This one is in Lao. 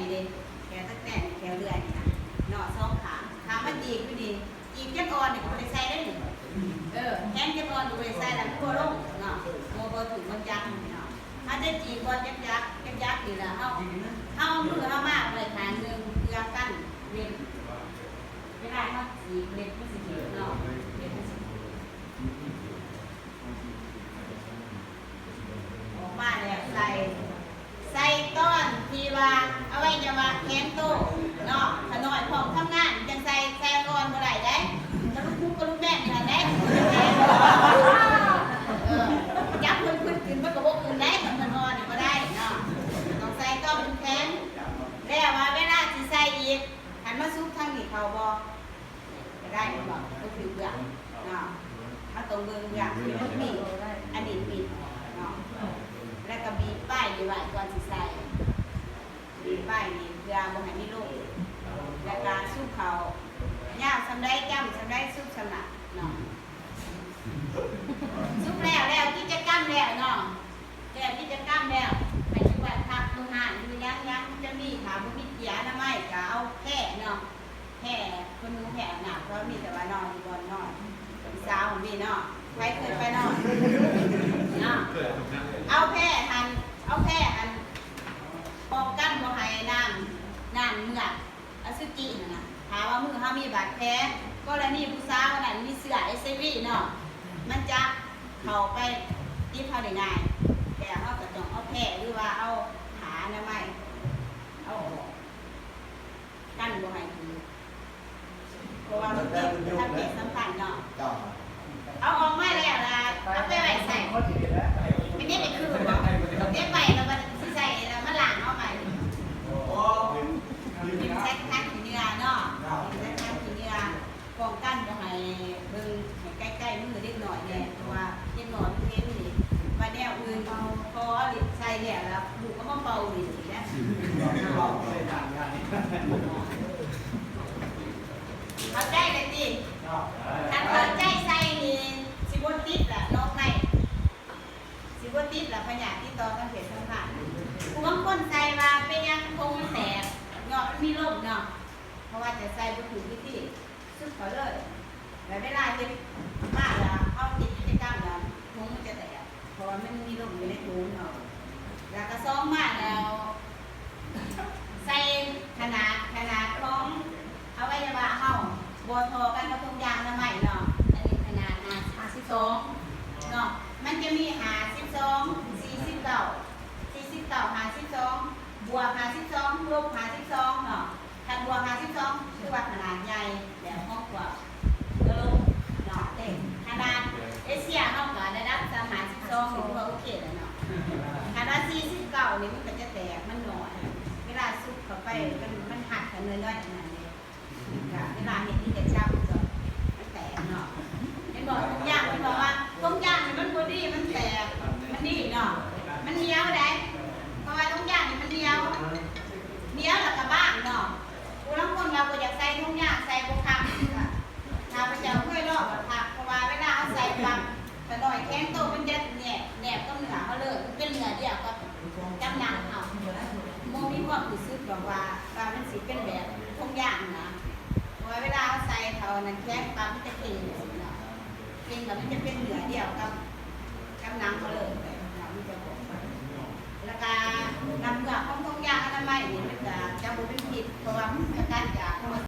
ນີ້ເດ້ ແຖວຕັກແຕນ ແຖວເລື່ອຍນີ້ນະເນາະ ສອງຂ້າງ. ຖ້າມັນຈີກຢູ່ນີ້ ຈີກແກ່ນອ່ອນນີ້ກໍບໍ່ໄດ້ໃສ່ເດ້ນີ້. ເອີ ແຂນແກ່ນອ່ອນກໍບໍ່ໄດ້ໃສ່ລະ ມັນບໍ່ລົງເນາະ ບໍ່ ບໍ່ຖືກບໍ່ຈັກນີ້ເນາະ. ເຮົາຈະຈີກບ່ອນຈັກໆ ຈັກໆນີ້ລະ ເຮົາ ເຮົາເອົາມືເຮົາມາໄວ້ຂ້າງໜຶ່ງ ເພື່ອກັນເລັບ ເວລາເຮົາຈີກເລັບມັນຊິຖືກເນາະ ເລັບມັນຊິຖືກ. ອອກມາແລ້ວໃສ່ ໃສ່ຕອນທີ່ວ່າອະໄວຍະວະແຂງໂຕເນາະ ຂະນ້ອຍພ້ອມທຳງານຈັ່ງໃສ່ ໃສ່ກ່ອນບໍ່ໄດ້ເດ້. ກະລຸກຄຸກກະລຸກແມ່ນຢູ່ຫັ້ນເດ້ ເອີ ຈັບເພິ່ນຂຶ້ນ ຂຶ້ນມັນກໍບໍ່ຂຶ້ນເດ້ ຄັນເພິ່ນອ່ອນນີ້ບໍ່ໄດ້ເນາະ ຕ້ອງໃສ່ຕອນເພິ່ນແຂງ. ແລ້ວວ່າເວລາຊິໃສ່ອີກ ຄັນມາສຸກທາງນີ້ເຂົ້າບໍ່? ກໍໄດ້ບໍ່? ບໍ່ຖືກເບື້ອງເນາະ ເຮົາຕ້ອງເບິ່ງເບື້ອງທີ່ມັນປີກ ອັນນີ້ປີກເນາະ ແລ້ວກໍບີບປາຍນີ້ໄວ້ກ່ອນຊິໃສ່ ບີບປາຍນີ້ເພື່ອບໍ່ໃຫ້ມີລົມ ແລ້ວກໍສຸກເຂົ້າ ຍາວສ່ຳໃດ ຈ້ຳສ່ຳໃດ ສຸກສ່ຳນັ້ນເນາະ. ສຸກແລ້ວ ແລ້ວກິດຈະກຳແລ້ວເນາະ ແລ້ວກິດຈະກຳແລ້ວ ໄປຢູ່ບ້ານພັກຢູ່ຮ້ານຢູ່ຫຍັງ ຍັງຈະມີ ຖ້າບໍ່ມີເກຍອະນາໄມກໍເອົາແພເນາະ ແພ ຄົນໜູແພອາບນ້ຳ ເພາະມີແຕ່ວ່ານອນຢູ່ບ່ອນນອນ ຜູ້ສາວມີເນາະ ໃຜເຄີຍໄປນອນເນາະ ເອົາແພຫັ້ນ ເອົາແພຫັ້ນປ້ອງກັນບໍ່ໃຫ້ນ້ຳ ນ້ຳເໝືອກ ອະສຸຈິຫັ້ນນະ. ຖ້າວ່າມືເຮົາມີບາດແຜ ກໍລະນີຜູ້ສາວອັນນັ້ນມີເຊື້ອ ເອັດໄອວີ ເນາະ ມັນຈະເຂົ້າໄປຕິດເຮົາໄດ້ງ່າຍ ແລ້ວເຮົາກໍຕ້ອງເອົາແພ ຫຼືວ່າເອົາຜ້າອະນາໄມເອົາອອກ ກັນບໍ່ໃຫ້ຖືກ ເພາະວ່າມັນຕິດທາງເພດສຳພັນເນາະ. ເອົາອອກມາແລ້ວລະ ເອົາໄປໄວ້ໃສ? ອັນນີ້ໄປຄືນບໍ່? ເກັບໄວ້ລະບັດຊິໃສ່ລະມາລ້າງເອົາໃໝ່. ຖິ້ມໃສ່ຖັງຂີ້ເຫຍື້ອເນາະ ຖິ້ມໃສ່ຖັງຂີ້ເຫຍື້ອ ປ້ອງກັນບໍ່ໃຫ້ ເບິ່ງໃຫ້ໃກ້ໆມືເດັກນ້ອຍແດ່ ເພາະວ່າເດັກນ້ອຍມັນເຫັນນີ້ ວ່າແນວອື່ນ ພໍເອົານີ້ໃສ່ແລ້ວລະ ລູກກໍມາເປົ່ານີ້ນະ. ເຂົ້າໃຈແລ້ວຕິ? ຄັນເຂົ້າໃຈໃສ່ນີ້ ຊິບໍ່ຕິດລະ ລອກໄດ້ ຊິບໍ່ຕິດລະ ພະຍາດຕິດຕໍ່ທາງເພດສຳພັນ. ຜູ້ບາງຄົນໃສ່ວ່າເປັນຫຍັງຜົງມັນແຕກເນາະ ມັນມີລົມເນາະ ເພາະວ່າຈະໃສ່ບໍ່ຖືກວິທີ ສຸດເຂົ້າເລີຍ ແລ້ວເວລາເຮັດມາລະ ເຮົາເຮັດກິດຈະກຳລະ ຜົງມັນຈະແຕກ ເພາະວ່າມັນມີລົມຢູ່ໃນໂພງເຮົາ. ແລ້ວກະສອງມາແລ້ວ ໃສ່ຂະໜາດ ຂະໜາດຂອງອະໄວຍະວະເຮົາ ບໍ່ທໍ່ກັນກັບຖົງຢາງອະນາໄມເນາະ. ອັນນີ້ຂະໜາດຫ້າສິບສອງເນາະ ມັນຈະມີຫ້າສິບສອງ ສີ່ສິບເກົ້າ ສີ່ສິບເກົ້າ ຫ້າສິບສອງ ບວກຫ້າສິບສອງ ລົບຫ້າສິບສອງເນາະ. ຄັນບວກຫ້າສິບສອງ ຖືວ່າຂະໜາດໃຫຍ່ແບບຂອງພວກເອີຣົບເນາະ ເຕັມຂະໜາດເອເຊຍເຮົາກໍລະດັບສາມ ຫ້າສິບສອງ ຖືວ່າໂອເຄແລ້ວເນາະ. ຄັນວ່າສີ່ສິບເກົ້ານີ້ມັນກໍຈະແຕກ ມັນໜ້ອຍ ເວລາສຸກເຂົ້າໄປ ມັນ ມັນຮັດກັນໜ້ອຍໆ ອັນນັ້ນເດ້ ກະເວລາເຮັດນີ້ກະຈັບ ມັນແຕກເນາະ. ເຫັນບໍ່ ຖົງຢາງ ເພິ່ນບອກວ່າຖົງຢາງນີ້ມັນບໍ່ດີ ມັນແຕກ ມັນດີເນາະ ມັນໜຽວໃດ ເພາະວ່າຖົງຢາງນີ້ມັນໜຽວ ໜຽວແລ້ວກະບາງເນາະ. ຜູ້ລາງຄົນວ່າບໍ່ຢາກໃສ່ຖົງຢາງ ໃສ່ບໍ່ຄັກ ຂ້າພະເຈົ້າເຄີຍລອງແລ້ວຄັກ ເພາະວ່າເວລາເຮົາໃສ່ປັບ ຂະນ້ອຍແຂງໂຕມັນຈະແນບ ແນບກັບເນື້ອເຮົາເລີຍ ມັນເປັນເນື້ອດຽວກັບ ກັບໜັງເຮົາ ບໍ່ມີຄວາມຮູ້ສຶກດອກວ່າ ວ່າມັນຊິເປັນແບບຖົງຢາງນະ ເພາະວ່າເວລາເຮົາໃສ່ເຂົ້ານັ້ນ ແຂງປັບມັນຈະເຄັ່ງເນາະ ເຄັ່ງແລ້ວມັນຈະເປັນເນື້ອດຽວກັບ ກັບໜັງເຮົາເລີຍເນາະ ມັນຈະບໍ່ ແລ້ວກະນ້ຳເໝືອກຂອງຖົງຢາງອະນາໄມນີ້ ມັນກະຈະບໍ່ເປັນພິດ ເພາະວ່າມັນສະກັດຈາກທຳມະ